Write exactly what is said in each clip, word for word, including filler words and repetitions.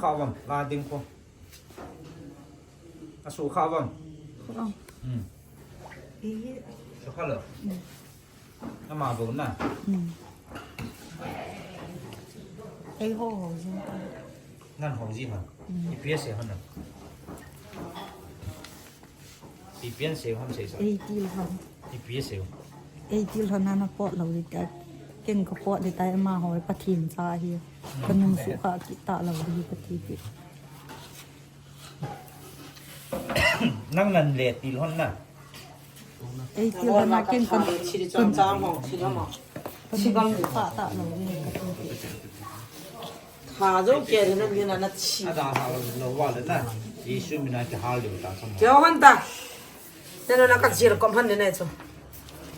Kha vam, la ding ko. Asu kha vam. Kha vam. Hmm. Su kha lo. Hmm. Ama bou na. Hmm. Ei ho ho jin. Nan ho ji ha. Hmm. Ipi asei hon na. Ipi asei hon sei sa. Ei til hon. Ipi asei hon. Ei til hon na na pot lo di ta. Ken ka pot di ta ama ho Pathen cha hi. Ka nung su kha kit ta lo di ka ti ti. Nang nan le til hon na. Ei til hon na ken kan. Chili chang chang ho, chili mo. Chigang di pa ta lo ni ka ti ti. Tha jo ke ni na na chi. Ada ha lo wa le na. Jesu mina ke hal di ta sam. Ke hon ta. Te no na ka jil kom han ni ne cho.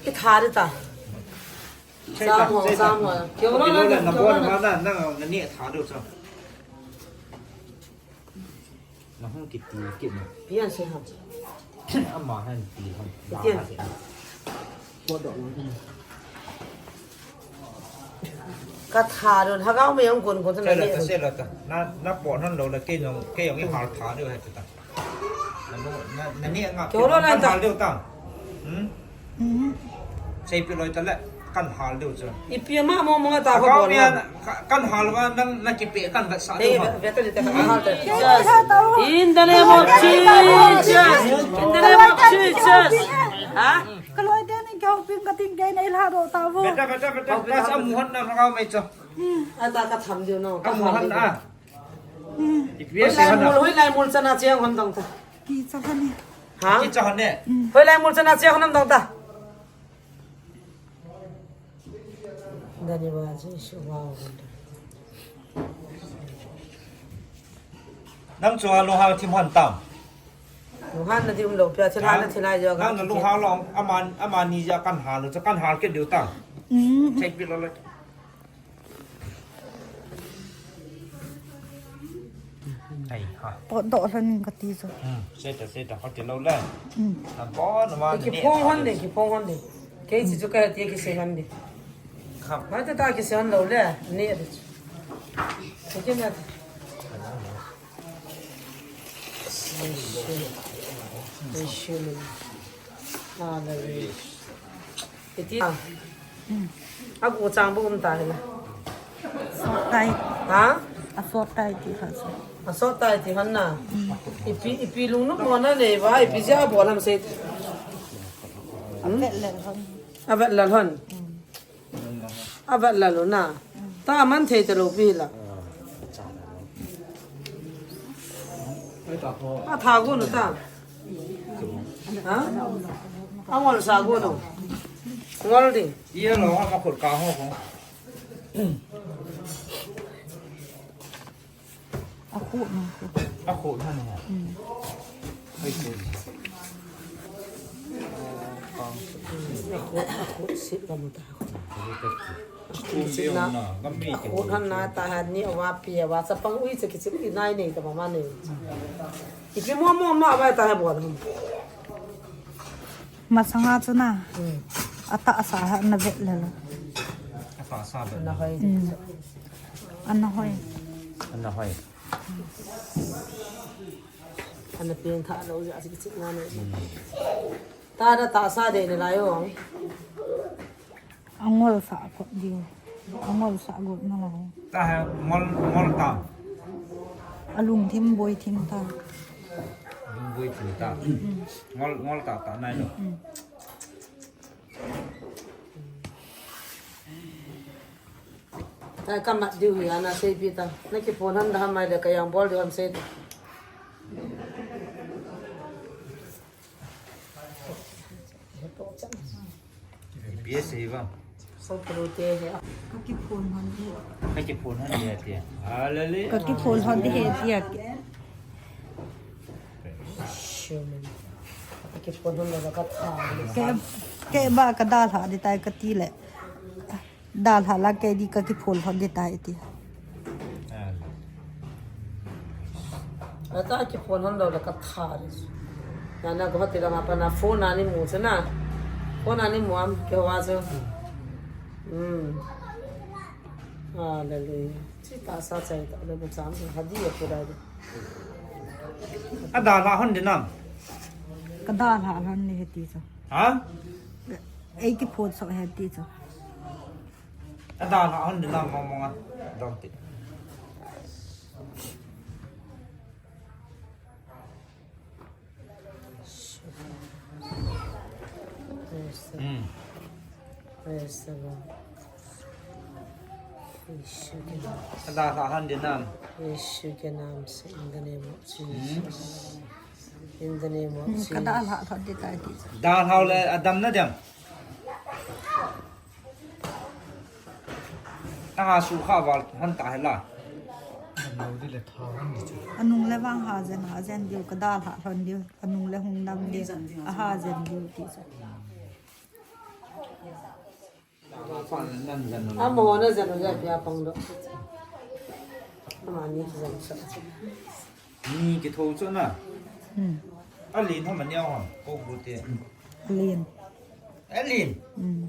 Ki tha di ta. Sam ho, sam ho. Ke lo na na bo na na na ni tha do cho. Na hung kiti kit na. Pian se ham. Ama han ti ham. Kitian. Ka tha don ha gao me ang kun kun na. Sela ta, sela ta. Na, na pot hon lo la ke nong, ke yong i hal tha do ha ta. Na, na, na ni nga. Ke lo na ta. Hal do ta. Hmm? Seipeh loi ta le, kan hal deu chu. Ipi ama mo mo ta ko bol na. Kan hal va nang na kipe kan vet sa deu. Vet ta ni ta ka hal ta. In the name of Jesus. In the name of Jesus. Ha? Ka loi te ni ka hoping ka ting ke nei la do ta vo. Beta, beta, beta. Ka sa muhan na ka mai chu. Ata ka tham deu no. Ka muhan na. Ipi se hon na. Hoi lai mul chana cheng hon dong ta. Ki cha hon ni. Ha? Ki cha hon ne. Hoi lai mul chana cheng hon dong ta. Dani ba ji su wa. Nang chu a lunghang thim hon tam. Lunghang na di um lo pia thil hang na thil ai jo ga. Nang na lunghang lo aman, aman ni ja kan hal lo, kan hal ke diu tam. Check pi lo le. Ai ha. Pot doh hlan in ka ti chu. Hmm, se ta, se ta, ka ti lo le. Hmm. Na bon ma ki phong hon de, ki phong hon de. Ke chi chu ka ti ki se hon de. Kham. Ma ta ta ki se hon lo le. Ni a de. Ke ke na. Hallelujah. Iti. Agu chang bu um ta hila. Sot tai. Ha? A sot tai ti kha sa. A sot tai ti han na. Ipi, ipi lung nu mo na nei ba, ipi ja bol ham sei. A vet lel hon. A vet lel hon. A vet lel hon na. Ta man thei ta lo pi la. A tha gu nu ta. Ha? A ngol sa gu nu. Ngol di. Ye lo, a khut ka ho ko. A khut na. A khut na ne. Hmm. Ai ko. A khut, a khut sit ka mu ta. Sit na. A khut han na ta han ni a wa pi a wa sa pang ui sa ki sit nai nei ta ma ma nei. Ipi mo mo ma ba ta ha bol ham. Masanga chu na. Hmm. A tahsa ha na vet le lo. A tahsa vet. Na hoi. Hmm. Ana hoi. Ana hoi. Ana peng tha lo ja chi chi na ne. Hmm. Ta na tahsa de ne lai o. Angol sa ko diu. Angol sa go na lai. Ta ha ngol, ngol ta. Alung thim boi thim ta. Lung boi thim ta. Mm. Ngol, ngol ta ta nai lo. Mm. Ta ka mat diu hi ana sei pi ta. Na ki phone han da mai le ka yang bol diu ham sei ta. Ipi asei vang. Ka kiphone hon di. Ka kiphone hon di ati. Hallelujah. Ka kiphone hon di he ati ati. Ka kiphone hon lo ka tha. Ke, ke ba ka dalha di tai ka ti le. Dalha la ke di ka kiphone hon di tai ti. Ata kiphone hon lo la ka tha ri. Na na go hotel ma pa na phone ani mu chu na. Phone ani mu am ke wa chu. Hmm. Hallelujah. Chi ta sa chai ta le bu cham ha di ya pu dai de. A da la hon de nam. Ka da la hon ni he ti cho. Ha? Ei ki phot so he ti cho. A da la hon de nam mong mong a. Dong ti. Praise the Lord. Praise the Lord. Yeshu ke naam. Ka da la hon de nam. Yeshu ke naam se, in the name of Jesus. In the name of Jesus. Ka da la hon de tai ti. Da la le adam na dem. Aha su kha val han ta hela. Anung le vang ha jen, ha jen diu ka da la hon diu. Anung le hung nam diu. Aha jen diu ti sa. Amo na jen ja pia pang do. Ama ni jen sa. Ni ki tho cho na. Hmm. A lin ha ma nia ha. Ko bu te. A lin. A lin. Hmm.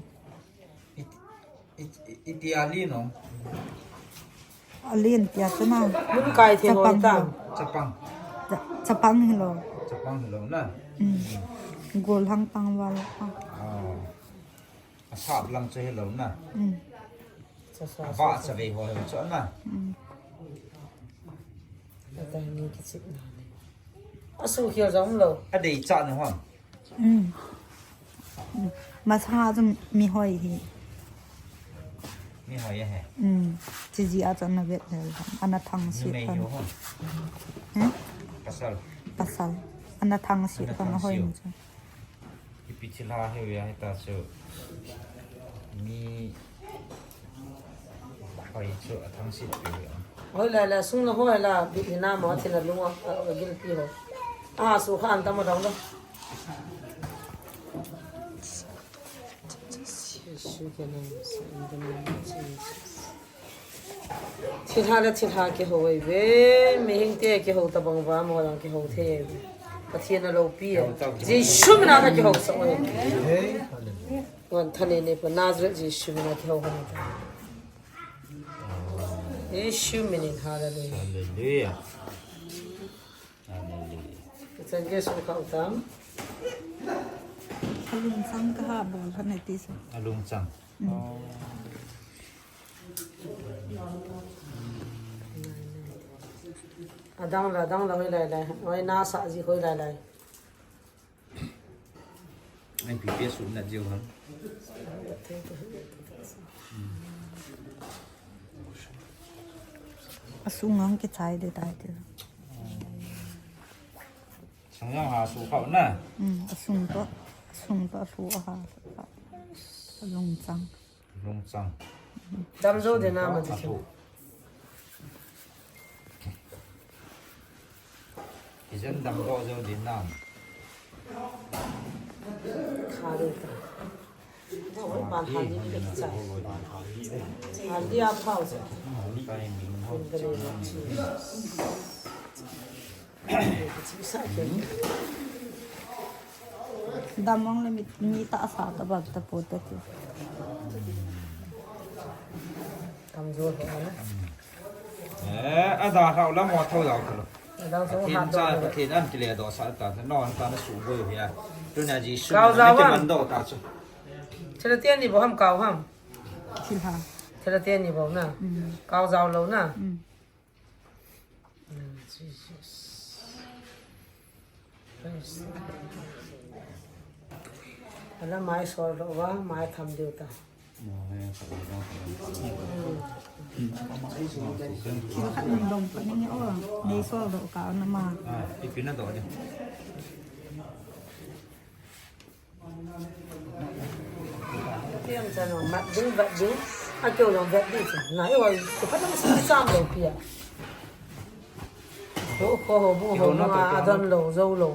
It, it, it, iti a lin no. A lin tia chu na. Mun kai the hoi ta. Chapang. Cha-, chapang hi lo. Chapang hi lo na. Hmm. Gol hang tang val. Ah. A sap lang chu hi lo na. Hmm. Cha sa. A ba sa ve ho hi chu na. Hmm. A ta ni ki chip na ni. A su khel jong lo. A dei cha ni hon. Hmm. Masanga chu mi hoi hi. Mi hoi he. Hmm. Chi ji a chu na vet le. Ana thang si. Mi hoi ho. Hmm? Pasal. Pasal. Ana thang si. Ana thang si. Hoi ni chu. Ipi thil ha hi ve a hita chu mi hoi chu a thang si pi ve a. Hoi la la sung la hoi la bi na ma thil a lung a, a gil pi ho. A su khan ta ma dong lo. Thilha le thilha kiho ei ve, mihing te kiho tabang va, mo lang kiho thei ei ve. Pathen a loupi e. Jesu mina ka kiho sa ei. Ngan thane ne pa Nazareth Jesu mina kiho hon ta. Jesu minin hallelujah. Hallelujah. Hallelujah. Chan Jesu ka utam. Alung chang ka ha bol kha ne ti sa. Alung chang. Adang la, adang la, hoi lai lai. Hoi na sa ji hoi lai lai. Ai, pi pi su na jiu ham. Asung ang ke chai de tai te. Sung yang ha su khau na. Hmm, asung to, asung to su a ha. Alung chang. Lungchang. Damjo de na ma ji. Ijan damjo jo de na. Kha de ta. Da wai ban ha ni ke cha. Ha dia phao cha. Kai min ho. Damang le mi, mi ta sa ta bak ta po ta ki. Tamjo ho na. Eh, ada hau la mo thau dau ka lo. Adang so ha Pathen cha, Pathen an kile do sa ta, no an ta na su bo ya. Tu na ji su Kau na za ni wan. Man do ta chu. Thela tian ni bo ham kau ham. Thil ha. Thela tian ni bo na. Mm. Kau zau lo na. Mm. Jesus. Praise the Lord. Ala mai sol lo va, mai tham diu ta. Thil khat nang dong pa ning o, nei sol lo ka na ma. Ah, ipi na do de. Tiang chan ong mat ding, vat ding. A keu long vet ding chu. Na, i oi, ko phat lang si sam lo pia. Ho, ho, ho, bu, ho, ho, a don lo, zo lo.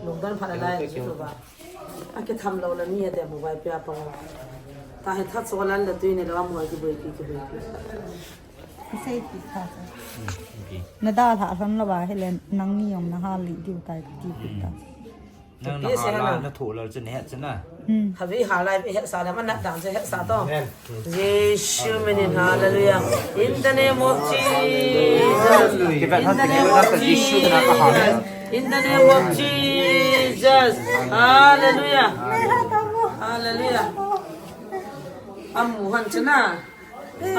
Lo don phat lai chu ba. A ke tham lo la ni a te bu bai pia pa. Ta he that so lan la tui ni lo am hoi ki boi ki, ki boi ki. Ki sei ki ta. Na da la hon lo ba he le nang ni ong na ha li diu tai ki ki ta. Nang na hala na thoh lal chu na het chu na. Havi halai hetsa le, mana dan chu hetsa to. Jesu minin, hallelujah. In the name of Jesus. In the name of Jesus. In the name of Jesus. Hallelujah. Hallelujah. Amu han chu na.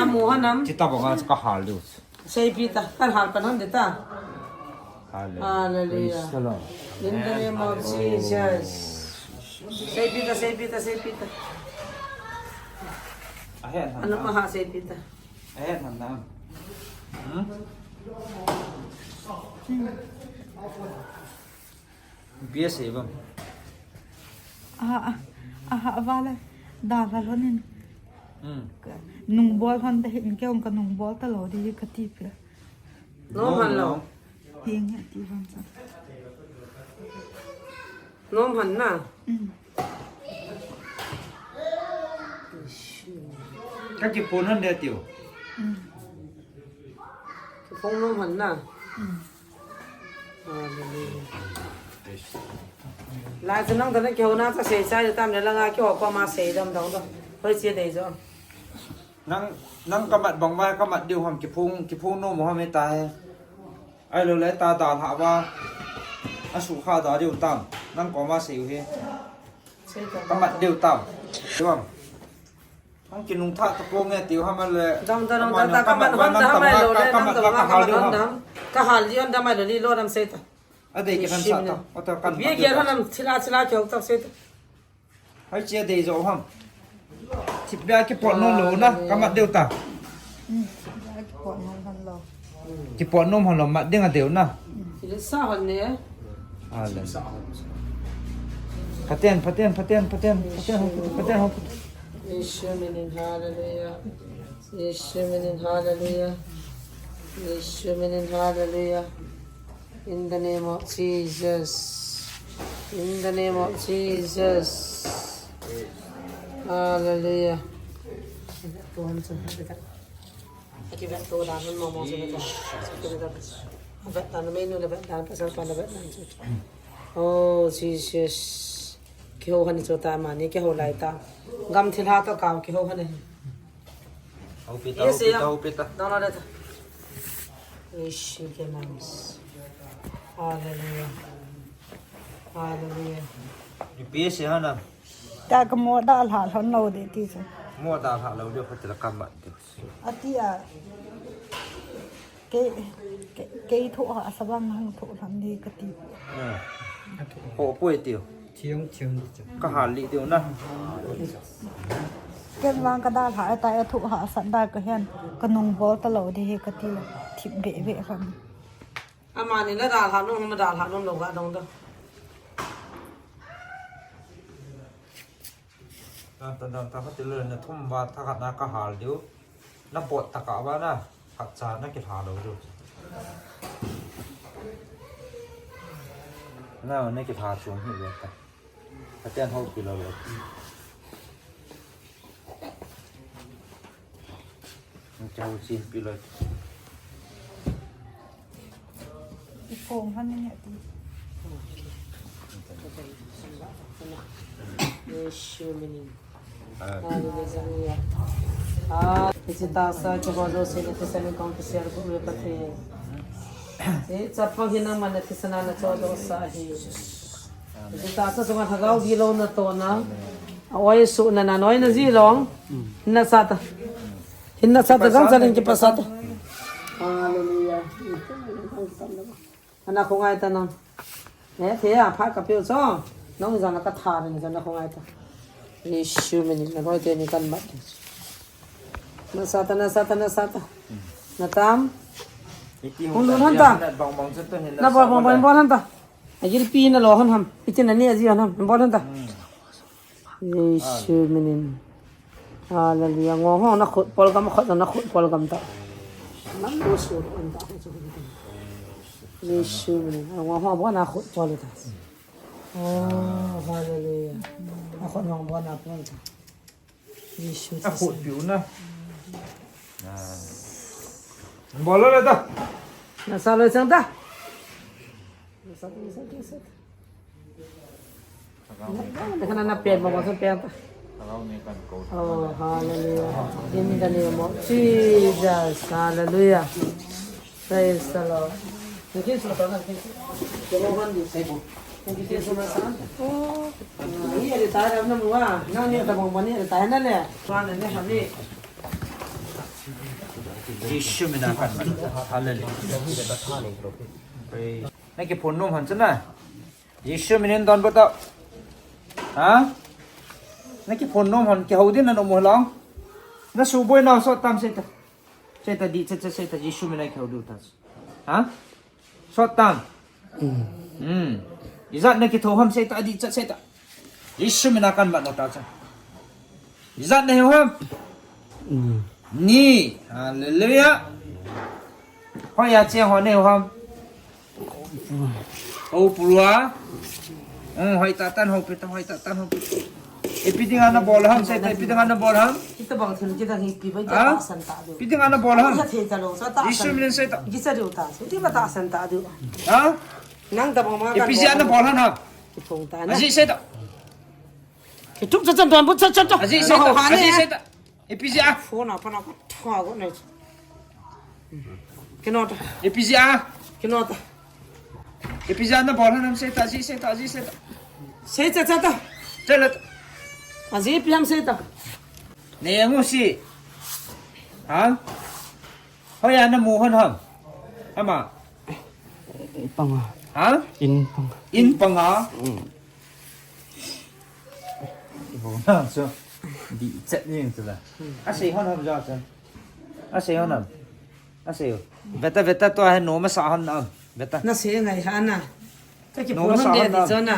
Amu han am. Chita banga chu ka hal diu. Seipeh ta, kan hal pan hon ding ta. Hallelujah. Hallelujah. Praise the Lord. In the name of Jesus. Seipeh ta, seipeh ta, seipeh ta. Ahet han. Ano maha seipeh ta. Ahet han na. Hmm? Bia sei bam. Aha, aha, vale. Dalha lhonin. Hmm. Nung bol hon ta hin, kei ong ka nung bol ta lou di ka ti pia. Nom han lou. Hing he ti hon sa. Nom han na. Hmm. Ka kiphong hon de tiu. Hmm. Kiphong nom han na. Hmm. Hallelujah. Lai chu nang tana kihou na cha sei chai tam le langa kihou koma sei dam dam dam. Hoi che dei jo. Nang, nang ka mat bang uva, ka mat diu ham, kiphong, kiphong nom ham e ta he. Ahilou le ta dalha uva. Asukha da diu tam. Nang koma sei u he. Sei ta. Ka mat diu tam. Diu ham. Hung kinung tha ta pong e tiu ham le. Dang ta, dang ta, ta, ka mat hon da ham, ahilou le, dang ta, ka hal diu ham. Ka hal diu ham, da mai lo li lo dam sei ta. A dei ki han sa ta. O ta kan. Bia ki han am, thila, thila ki hok ta sei ta. Hai che dei jo ham. Thip bia ki pot nom lou na, ka mat diu ta. Hmm, thip bia ki pot nom han lou. Kiphong nom han lou, mat ding a deu na. Kile sa hon ne. Amen. Phaten, phaten, phaten, phaten, phaten, phaten, phaten. Jesu minin, hallelujah. Jesu minin, hallelujah. Jesu minin, hallelujah. In the name of Jesus. In the name of Jesus. Hallelujah. Tuhan Tuhan. Aki vet to dan, mo mo se vet dan. Vet dan, menu le vet dan, pasal pa le vet dan. Oh, Jesus. Kihou han chu ta mani, kihou lai ta. Gam thilha to kau kihou han. Houpi ta, yes, houpi ta, yeah. Houpi ta. Dong la ta. Ishi ke namis. Hallelujah. Hallelujah. Ipi se hana. Ta ka mo dalha lhon lou de ti chu. Mo dalha lou de, phatila ka mat de. Ati a. Kei, kei, kei thoh hahsa bang hung thoh lhon di ka ti. Hmm. Ho poi tiu. Thiang, thiang di chu. Ka hal li tiu na. Ken vang ka dalha ta, a thoh hahsa da ka hen. Ka nung bol ta lou di hi ka ti la. Thip be be lhon. Amani na dalha nom, na dalha nom lou ga dong da. Dan ta, dan ta, phatila na thum va thakhat na ka hal diu. Na bot ta ka va na, phatcha na kilha lou diu. Na, na kilha chung hi lou ta. Phaten houpi lou lou. Chau chin pi lou. I phong han ni ati. Jesu minin. Hallelujah. Ah, iti tasa kiho jouse na thisan in kong kisial ko uve Pathen. Hiche chapang hi nangman na thisan a na cho jouse ahi. Iti tasa chunga lhagao gilou na tona. A oi su na na noi na ji long. Hinna sa ta. Hinna sa ta, jang chalin kipasa ta. Hallelujah. Ana khongai ta nang. Eh, thei a pha ka peo cho. Nang jana ka tha ni jana khongai ta. Jesu minin na loi teni kan mat. Na sa ta, na sa ta, na sa ta. Na tam. Hung lhun han ta. Na bol bol bol bol han ta. A gilpi na lo han ham. Iti na ni a ji han ham. Bol han ta. Jesu minin. Hallelujah. Ngong hong na khut pol gam, khut na khut pol gam ta. Nam lo sur an ta. Jesu minin. Ngong hong bo na khut pol ta. Oh, hallelujah. A khut ngong bo na pol ta. Jesu. A khut piu na. Bol le ta. Na sa lo chang ta. Na sa ta, na sa ta, na sa ta. Kana na pen mo, mo sa pen ta. Oh, hallelujah. In the name of Jesus. Hallelujah. Praise the Lord. Thank you so much. Thank you so much. Oh. Ni retire na mua. Na ni ta bang ni retire na le. Tuan ne ha ni. Jisu mina kan. Hallelujah. Praise. Na kiphun nom hon chu na. Jisu minin donbut tau. Ha? Na kiphun nom hon kihou din na nom u lang. Na suboi na sot tam sei ta. Sei ta di cha cha sei ta Jisu mina kihou diu ta. Ha? Sot tam. Hmm. Ijat na kitho ham sei ta di cha sei ta. Jisu mina kan mat na ta cha. Ijat na hiu ham. Ni. Hallelujah. Hoiya cheng ho na hiu ham. Ho purua. Hmm, hoi ta tan ho pe ta, hoi ta tan ho pe. Ipi dinga na bol ham, sei ta, ipi dinga na bol ham. Kita bang thil kita hi pi bai Ha? ta san ta diu. Ipi dinga na bol ham. Kita thil ta lo, sa ta Jisu san. Minin sei ta. Kita diu ta, sa ti ba ta san ta diu. Ha? Nang ta bang ma kan Ipi dinga na bol ham. Ki phong ta na. Aji sei ta. Ki tup cha cha don bu cha cha cha. Aji sei ta. Ho ha Aji ne. Sei ta. Ipi jeh a. Phone a pan a ka tha ko ne. Kino ta. Ipi jeh a. Kino ta. Ipi jeh a na bol ham sei ta, ji sei ta, ji sei ta. Sei cha cha ta. Chala ta. Aji ipi ham sei ta. Ne mu si. Ha? Hoiya na mu hon ham. Ama. Panga. Ha? In panga. In panga. Mm. Ho na chu. Di chet ni chu la. A sei hon ham ja chu. A sei hon ham. A sei. Beta beta to he nom asa hon am. Beta. Na sei ngai ha na. Ka ki Nom phone asa de hon di am. Chu na.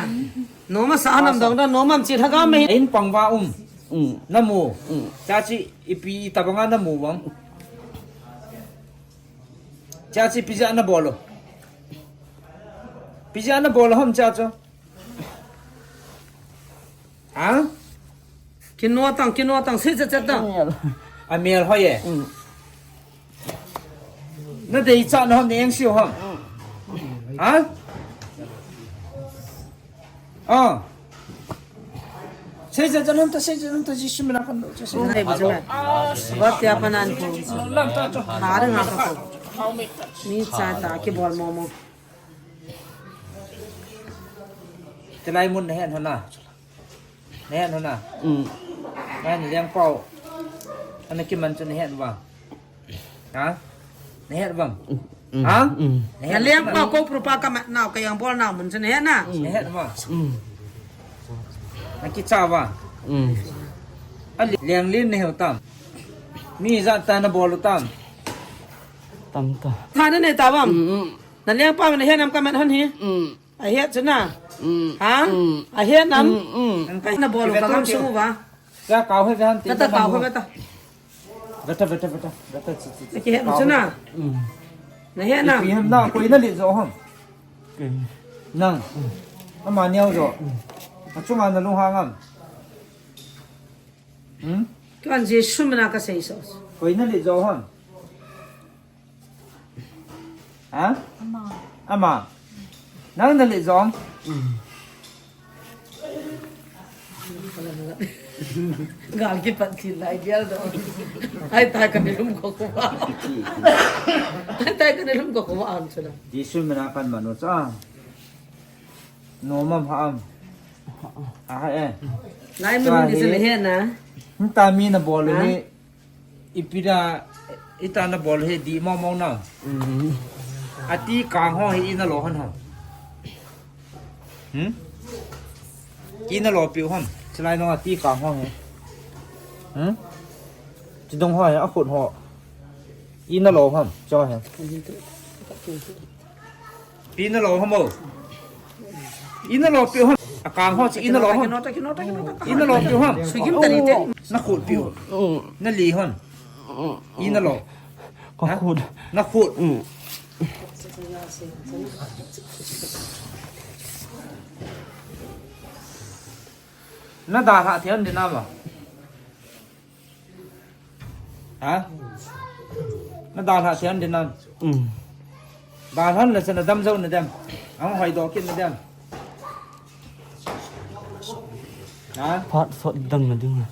Nom asa hon am dong da nom am chi tha ga me. In pang va um. Mm. Na mu. Mm. Cha chi ipi ta banga na mu vang. Cha chi ipi jeh a na bol u. Ipi jeh a na bol u ham cha chu. Ha? Kino tang, kino tang, sei cha cha tang. A mial hoi e. Mm. Na dei cha na ham ne eng siu ham. Ha? Ah. Sei cha cha nam ta, sei cha nam ta, Jisu mina kan do cha sei. Nei bu cha. Ba tia pa nan ko. Lam ta cha. Har nga ka ko. Ni cha ta ki bol mo mo. Te lai mun na hen hana. Na het hon a? Mm. Na het leng pau. Ana kiman chu na het vang. Ha? Na het vang. Mm. Ha? Mm. Na Na het leng vang. Pau ko prupa ka mat nau ka yang bol nau mun chu na het na. Na het vang. Mm. Na kicha vang. Mm. A li-, leng lin na het tam. Mi jat ta na bol u tam. Tam ta. Tha na ne ta bam. Mm, mm. Na leng pau na het nam ka mat hon hi. Mm. A het chu na. Mm. Ha? Mm. A het nam. Mm, mm. An kai na bol ka ngam sung uva. Ka kau he han ti. Beta kau he beta. Beta, beta, beta. Beta chi, chi, chi. Ki het chu na. Mm. Na het nam. Ki hem na, koi na le jo ham. Nang. Ama neo jo. A chunga na lung hang am. Hmm? Tuan Jesu mina ka sei so. Koi na le jo ham. Ha? Ama. Ama. Nang na le jong. Mm. Gal kipat thil lai gel do. Ai ta ka ni lum ko ko. Ai ta ka ni lum ko ko am chula. Jesu mina kan manu cha. Nom am ha am. A ha e. Lai mun ni se le he na. Nta mi na bol he. Ipi da, ita na bol he di mau mau na. Mm. Ati kang ho he ina lo han ha. Hmm? Ina lo piu han. Chilai no ati kang ho he. Hmm? Chidong ho he, akhut ho. Ina lo han, cho he. Pi na lo ham o. Ina lo piu ham. A kang ho chi ina lo ham. Ina lo piu ham. Sugim tari te. Na khut piu. Mm. Na li hon. Ina lo. Ka khut. Na khut. Mm. Na da ha thian de na ma. Ha? Na dalha siam din nan. Mm. Dalhan le sana dam jo na dem. Ang hoi do kin na dem. Ha? Phat sot damna ding.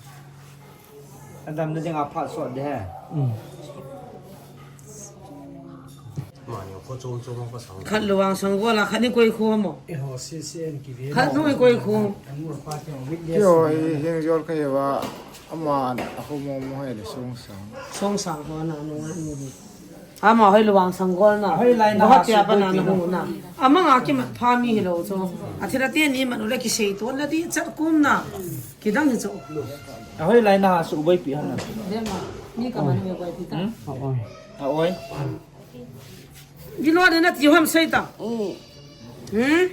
Adamna dinga phat sot ding he. Hmm. Khat Lawang Sanggol a, khat ni koi kho mo. Khat ni koi kho. Keiho hi Hengjol kahi uva, ama a kho mo mo hi le Songsang. Songsang ho na nu a ni. Ama hoi Lawang Sanggol na. Hoi lai na Guwahati a pat na na hu na. Ama nga kimat pha mi hilou chu. Athil a teni mat u le kisei ton la di chat kum na. Kidang hi chu. Ahoi lai na ha su boipi hana. Dema. Ni ka man me boipi ta. Hmm? Oi. Oi. Gilo de na ti hom sei ta. Hmm?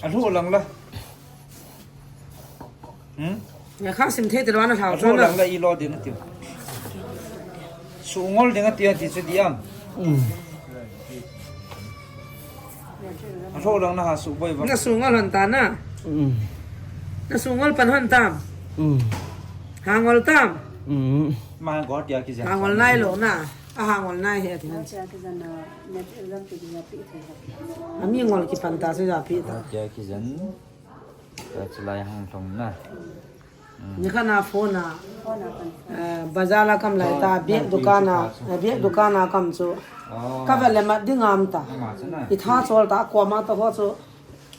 Alu lang la. Hmm? Ya kha sim thei te lo na hlau. Alu lang la i lo de na ti. Su ngol de na ti ti chu di am. Hmm. Alu lang na ha su boi ba. Na su ngol han ta na. Hmm. Na su ngol pan han tam. Hmm. Ha ngol tam. Hmm. Ma go tia ki ja. Ha ngol nai lo na. A ha ngol nai he ti na. Tia ki ja na. Net exam ki ja pi thei ha. Ami ngol ki pan ta su ja pi ta. Tia ki jan. Ka chulai hang thong na. Ni kha na phone a. Eh, bazar la kam lai ta, bag dukan a, eh, bag dukan a kam chu. Ka va le mat ding am ta. I tha chol ta, ko ma ta ho chu.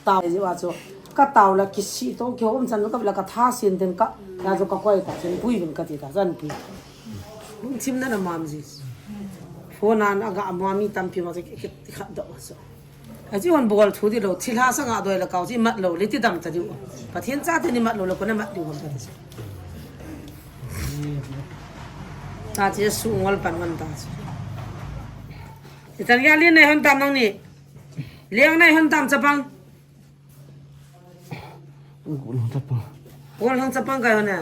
Tao ji wa chu. Ka tao la kisi to, ki hom chan ka va la ka tha sin ten ka. Ya chu ka koi ta, chen pui vin ka ti ta, chan pui. Lungthim na na mam ji. Phone a na ga ma mi tampi ma chu ki, ki, ki khat do chu. Achi hon bol thu di lo, thilha sanga doi la kau chi mat lo, le ti dam ta diu. Pathen cha te ni mat lo, le kona mat diu hon ta diu. Ta chi su ngol pan hon ta chi. Itan ya li nei hon tam nang ni. Liang nei hon tam chapang. Gol hon chapang. Gol hon chapang kai hon na.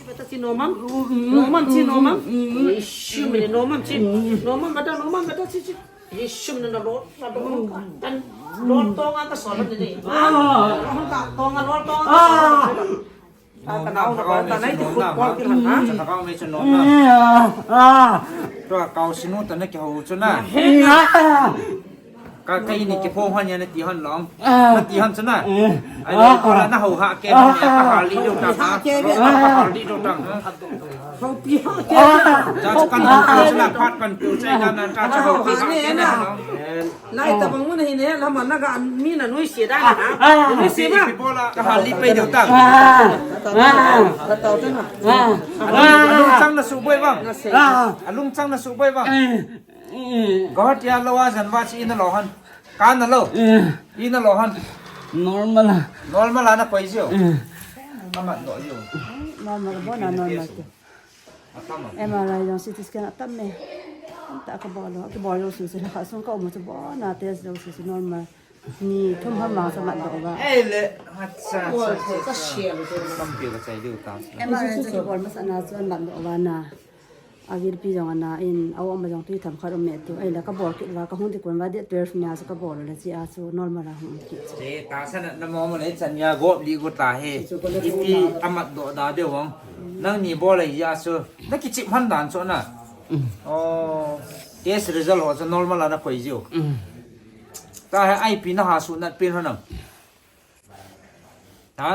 Bata chi nomam. Nomam chi nomam. Ishum ni nomam chi. Nomam bata nomam bata chi chi. Ishum ni na lo na lo. Tan lo tonga ka sol ni ni. Ah, ka tonga lo tonga ka sol. Ka nau na ka nai ti khut pol ki han ha. Cha kau me chu nomam. Ah. Tua kau sinu ta na ki ho chu na. Ka, ka ini ki phong han ya na ti han long. Na ti han chu na. Ai lo ko la na ho ha ke na ka ha li do ta. Ha ke be. Ka ha li do ta. Ho pi ha ke. Cha cha kan ha ke na phat kan tu cha ka na ka cha ho pi ha ke na. Lai ta bang mun hi ne la ma na ga mi na nui si da na. Nui si ba. Pi bola ka ha li pe do ta. Ta ta ta na. Alung chang na su boi bang. Alung chang na su boi bang. Guwahati a lo a jan va chi ina lo han. Ka na lo. Ina lo han. Normal a. Normal a na koi jio. Amat lo jio. Normal bo na normal te. Atam a. M R I jong C T scan atam me. Anta ka bol lo, ka bol lo su se ha sung ka um chu bo na test lo su se normal. Ni thum ham ma sa mat do ba. Ei le, ha cha cha cha. Ka share lo. Kam pi ka chai diu ta. M R I chu ki bol ma sa na chu mat do ba na. Agilpi jong ana in, a um a jong tui tham khat um me tu. Ahile ka bol kit uva, ka hung ti kun uva, date twelve nia chu ka bol le chi a chu normal a hung kit chu. Che, tahsan na mo mo le chan nia gop li gu ta he. Iti amat do da de wang. Nangni bol le ya chu. Na kichip han dan chu na. Oh, test result ho chu normal a na koi jiu. Ta he I P na ha su nat pin ho nam. Ha?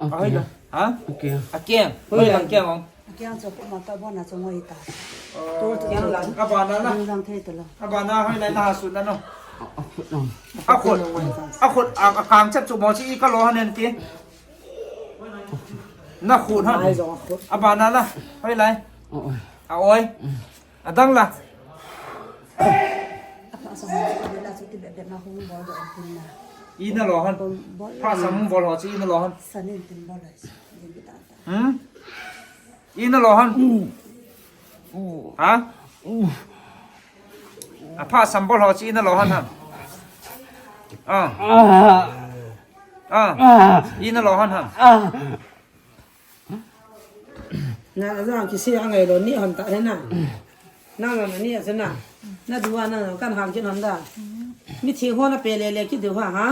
Okay. Ahoi la. Ha? Okay. Akeng. Hoi la akeng ong. Akeng chu puma ta bona chu ngoi ta. Oh. Abana la. Lang thei ta la. Abana hoi la na ha su na no. Akhut. Akhut a, akang chat chu mo chi ka lo han en ti. Na khut han. Abana la. Hoi lai. A oi. Adang la. Ina lo han. Pha sam bol ho chi ina lo han. Hmm? Ina lo han. Ha? A pha sam bol ho chi ina lo han ha. Ah. Ah. Ina lo han ha. Na, na jang kisi angai lo ni hon ta he na. Na, na, na ni asa na. Na dua na, na kan hang kin hon da. Mi thi ho na pe le le ki du ha, ha.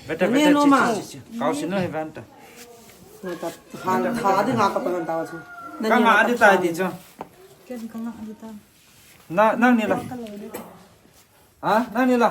Beta, ni beta, no ma. Kau si no he van ta. Na ta hang kha di nga ka pa hon ta wa chu. Na ka ni nga na adi ta di chu. Ken ka nga adi ta. Na, nang ni la. Ha? Nang ni la.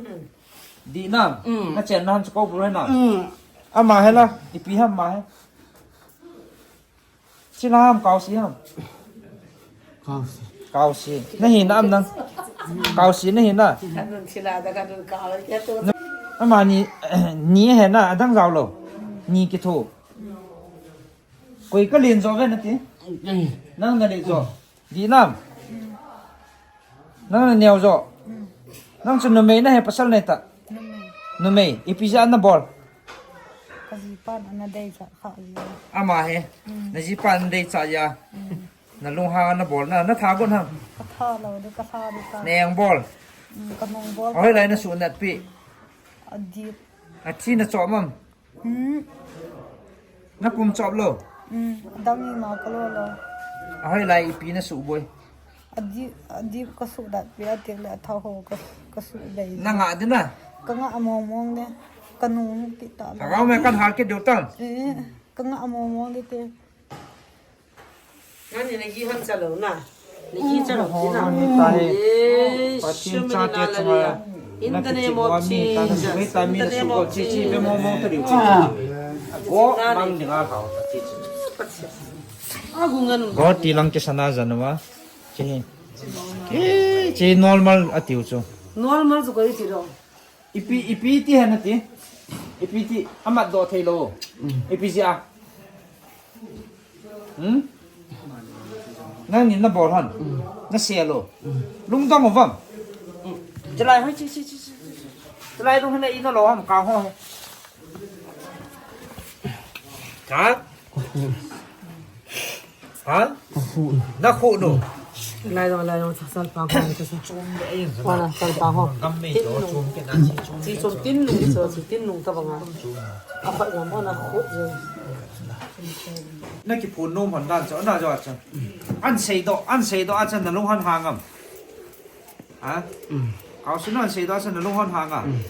Di nam. Mm. Na chen na ham chu ko bu na. Mm. Ama he la, ipi ham ma he. Sila ham, Kausi ham. Kausi. Kausi. Na hi nam nang. Kausi na hi na. Kanun sila da kanun kau le tu. Ama ni, ni he na, adang jao lo. Ni kitho. Koi ka len jo ve nati. Nang na len jo. Di nam. Nang na neo jo. Nang chu numei na he pasal na ta. Numei. Numei. Ipi ja na bol. Ka jipan ana dei cha kha ji. Ama he. Mm. Na jipan dei cha ya. Mm. Na lunghang na bol na, na tha gon ham. Ka tha lo de, ka tha de ka. Neng bol. Mm, ka nung bol. Ahoi lai na su nat pi. Adi. Athi na chom am. Hmm. Na kum chop lo. Hmm, adang ima ka lo lo. Ahoi lai ipi na su boi. Adi, adi ka su dat pi, atik le atha ho ka, ka su dei. Na nga de na. Ka nga mong mong de. Ka nung ki ta lo. Hagau me kan hal ki do tan. Eh, ka nga mong mong de te. Nani na ji hon cha lo na. Na ji cha lo ti na. Ni ta he. Eh, Pathen shume cha ni te na la chunga. Ni. In the name of Jesus. In the name of Jesus. Go, mang dinga ka. Agu ngan. Go ti lang ke sana janwa. Che. Che, che normal atiu chu. Normal chu ko ti lo. Ipi, ipi ti hen ati. Ipi ti amat do thei lo. Mm. Ipi ji a. Hmm? Nang ni na bol han. Mm. Na se lo. Mm. Lungdong uvam. Mm. Chalai hoi chi, chi, chi, chi. Chalai lung hana ina lo ham ka ho. Ka? Ha? Na khu nu. Lai dong, lai dong, sal pa ko, sal pa ko. Wala, sal pa ko. Tin nung. Chi chom tin nung, so, chi tin nung ta banga. Apa jam, na khu je. Na kiphun nom hon dan cho, na jo cho. An sei do, an sei do, a chan na lung hon hang am. Ha? Mm. Kau sinu an sei do chan na lung hon hang a. Mm.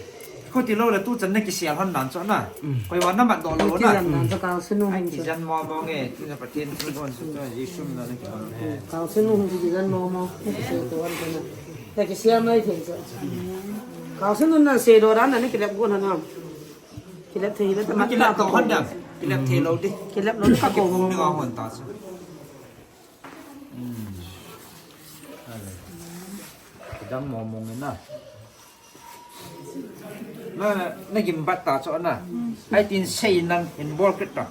Khu ti lo le tu chan na kisel hon dan cho na. Mm. Koi wa na mat do lo na. Kijan dan cho kau sinu hon cho. Kijan mo mo nge, tu na Pathen thu hon cho, Jesu min na ki hon he. Kau sinu hon kijan mo mo. Sei to hon cho na. Na kisel mai thei cho. Kau sinu na sei do dan na kilep gon hon na. Kilep thei le ta mat kilep ta to hon dan. Kilep thei lo di. Kilep lo ka ko mo mo hon ta cho. Hmm. Ale. Kidang mo mong na. Na, na gim bat ta cho na. Ai tin sei nang in bol kit ta.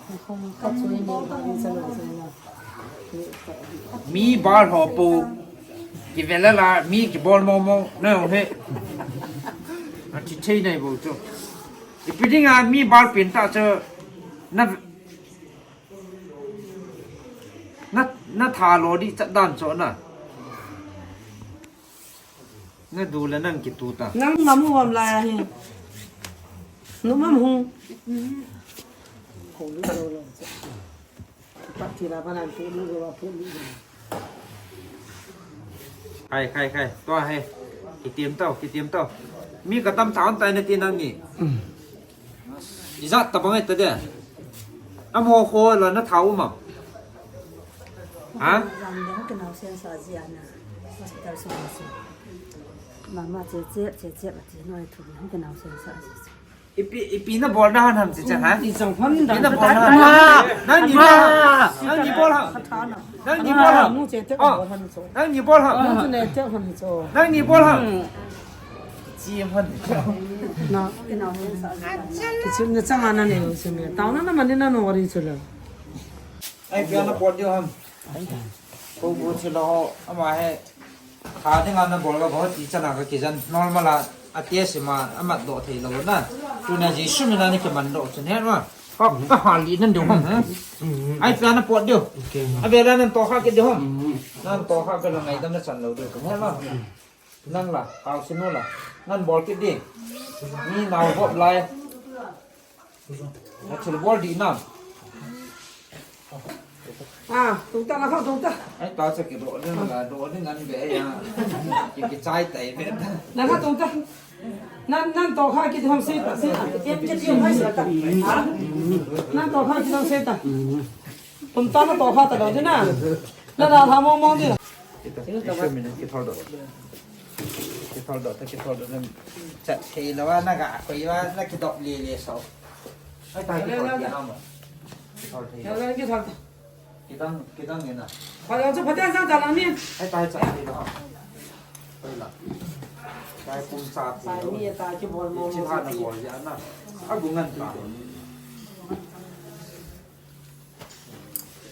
Mi bal ho po. Ki vela la, mi ki bol mo mo. Na he. A chi chei nai bo cho. Ipi dinga mi bal pin ta cho. Na Na, na tha lo di chat dan cho na. Na du le nang kitu ta. Nang mamu bam lai ahi. Nu mam hung. Pat ti la pa nan pu lu lo pa pu lu. Khai, khai, khai. Tua he. Kitim tau, kitim tau. Mi katam tha on tai na ti nang ni. Ijat tabang ai ta de. Amo kho la na tha um am. Ha? Jam de ho ke nau sen sa ji ana. Hospital su su. Mama che che, che che ati noi thu ho ke nau sen sa ji. Ipi, ipi na bol na hon ham chi chang ha? Ipi na bol na hon ham? Nang ni bol ham. Nang ni bol ham. Nang ni bol ham. Nang ni bol ham. Chi ham. Na. Kichim na chang ana ne ho se me. Tao na na man na no ri chu la. Ai pia na pot diu ham. Ko bu chi lo ama he. Kha dinga na bol ga bol ti chana ka kijan normal a, a te sima a mat do thei lo na. Tuna Jesu mina ni kiman do chun he ma. Ka, ka hali nan do ham, ha? Ai pia na pot do. A vela nan to kha ke do ham. Nan to kha ke la ngai dam na chan lo do he ma. Nang la, kau sinu la. Nan bol kit di. Ni nau bop lai. Na thil bol di nam. Ah, tung ta, na kha tung ta. Ai, ta cha kidoh ding la, doh ding ngan be ya. Ki, kichai tai be. Na kha tung ta. Nan, nan to kha kiti ham se ta, se ta. Kiti, kiti ham se ta. Ha? Nan to kha kiti ham se ta. Tum ta na to kha ta doh ding na. Na da tha mong mong ding. Kita, kita min, kita doh. Kithol doh ta, kithol doh ta. Chat thei lou a, na ga koi a, na kidoh le le so. Ai, tai kithol thei ham. Kithol thei. Kithol, kithol. Kidang, kidang ni na. Pha jong chu phaten sang ta lang ni. Ai, tai chat thei lou ham. Koi la. Tai pum chat thei lou. Tai ni ta kibol mo mo. Chi tha na bol ja na. A gu ngan ta.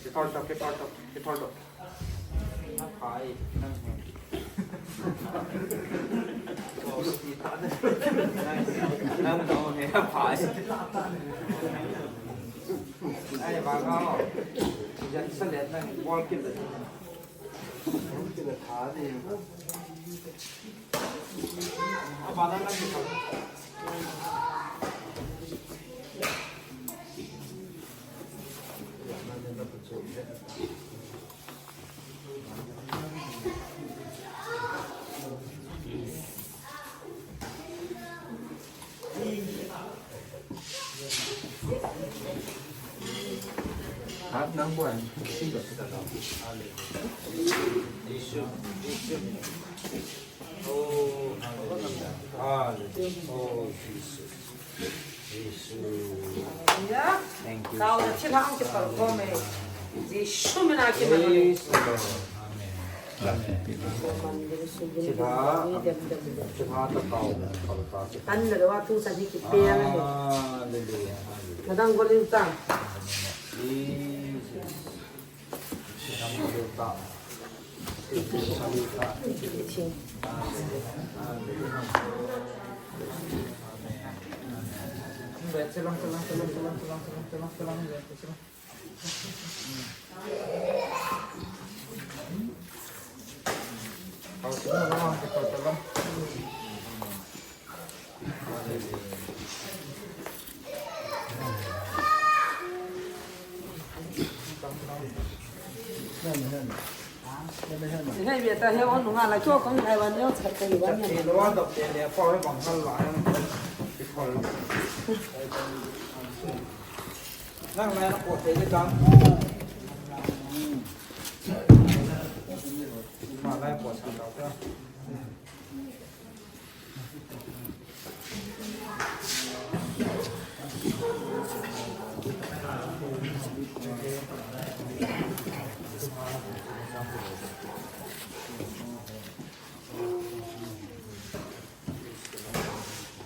Kithol ta, kithol ta, kithol ta. Phai, nang he. Nang, nang no he, phai. Ai, ba ngao. Jan sa le nang bol kit le. Bol kit le tha ni. A ba nang nang kithol. Hat nang buan, si ba ta ta. Hallelujah. Jesus, Jesus. Oh, hallelujah. Hallelujah. Oh, Jesus. Jesus. Hallelujah. Thank you, Kau na Jesus. Thilha ang kipal ko me. Jesu mina kimano. Praise the Lord. Amen. Amen. Thilha, thilha ta kau, kau ta. Tan na wa tu sa hi kipe na ni. Hallelujah. Hallelujah. Nadang golin ta. Jesus. Hei, bia ta, hei, on nunga la, kyo kong hai wan, yo, chai, chai, wan, yan. Lo wa dok te le, pa, hei, bang hal la, yan. Nang lai na po te le dang. Ma lai po sa dau ta.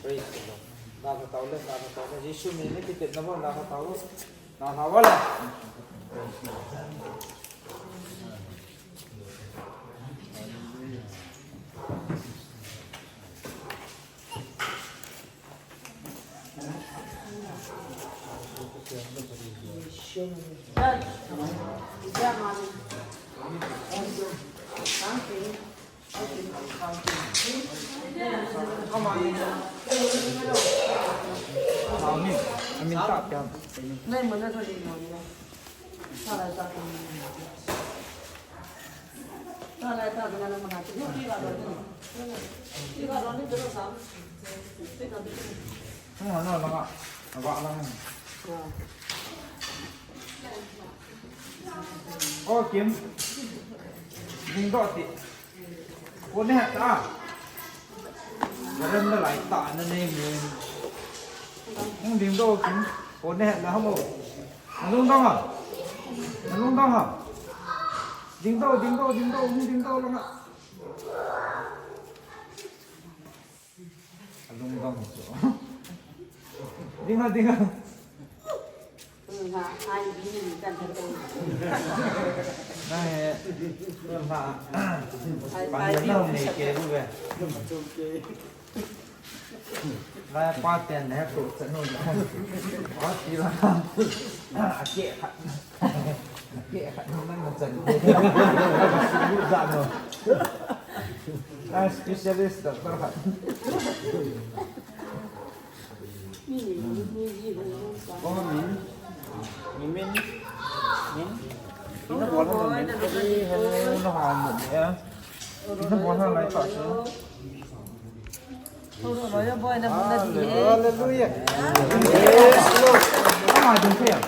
Praise the Lord. La ka tau le, la ka tau le. Jesu min le kitepna bou, la ka tau le. La ka tau le. O Kim, ding doh ti. Ko ne ta. Garan da lai ta na ne mu. Hung ding doh Kim. Ko ne na mo. Na lung dong a. Na lung dong a. Ding doh, ding doh, ding doh, hung ding doh lang a. Alung dong chu. Ding a, ding a. Na he. Pan na hung nei ke bu ve. Lai pa ten ne tu cha nu. Pa ti la. A ke kha. Ke kha nang na chan. Su lu za no. Ai specialist doctor kha. Ko min. Min min. Min. Hallelujah. Hallelujah.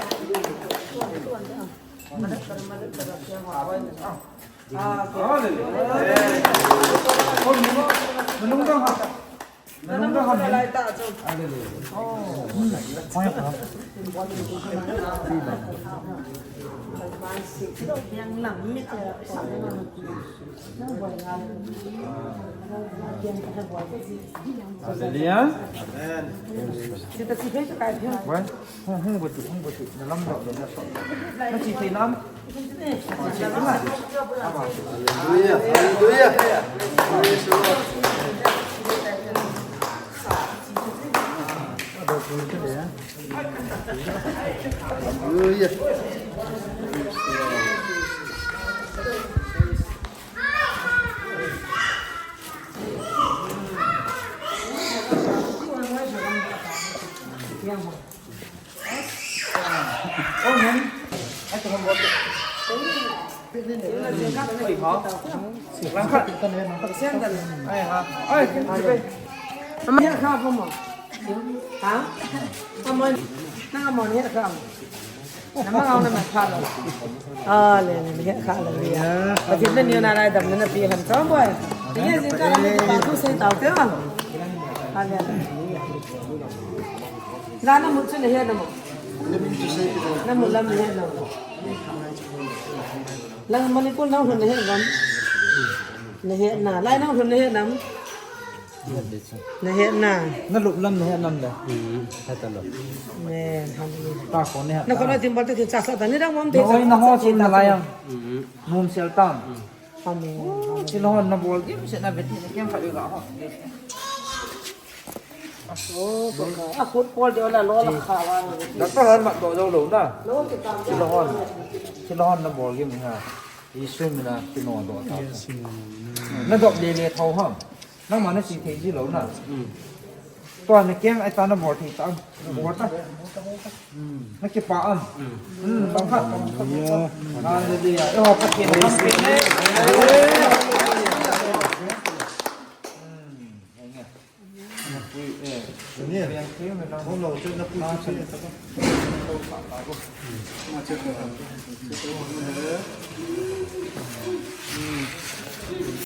Hallelujah. Amen. Hung, hung, batu, hung, batu. Na lam dok, na sok. Na chi thei lam. Hallelujah. Hallelujah. Praise the Lord. Hallelujah. Ama het kha pa mo? Ha? Ama, nang ama het kha mo? Nama ngau na ma pha lo. A le, le, het kha lo ya. Pathen in neo na lai dam na pe han chom boi. Ni jing kah la pa tu sei tau te. A le. La na mu chu na het na mo? Na mu lam na het na mo? Lang Manipur nang lhun na het nam? Na het na. Lai nang lhun na het nam? Na het na. Na lup lam na het nam le. Hmm, het ta lo. Amen. Hallelujah. Ta ko ne het. Na ko na tin bal te tin cha sa ta ni dang mom te. Na oi na ho chin na lai ang. Hmm. Nom sel tam. Amen. Chi lo hon na bol gim se na vet ni kem kha ga ho. Oh, a football de la lo la kha wa. Doctor han mat do do lo na. Lo ki tam. Chi lo hon. Chi lo hon na bol gim ha. Jesu mina kino do ta. Yes, Lord. Na dop le le thau ham. Nangma na si thei ji lo na. Mm. Tua na keng ai ta na bol thei ta. Bol ta. Mm. Na kipa am. Mm. Mm, bang khat. Hallelujah. Hallelujah. Eh, ho, Pathen, Pathen, eh. Mm, amen.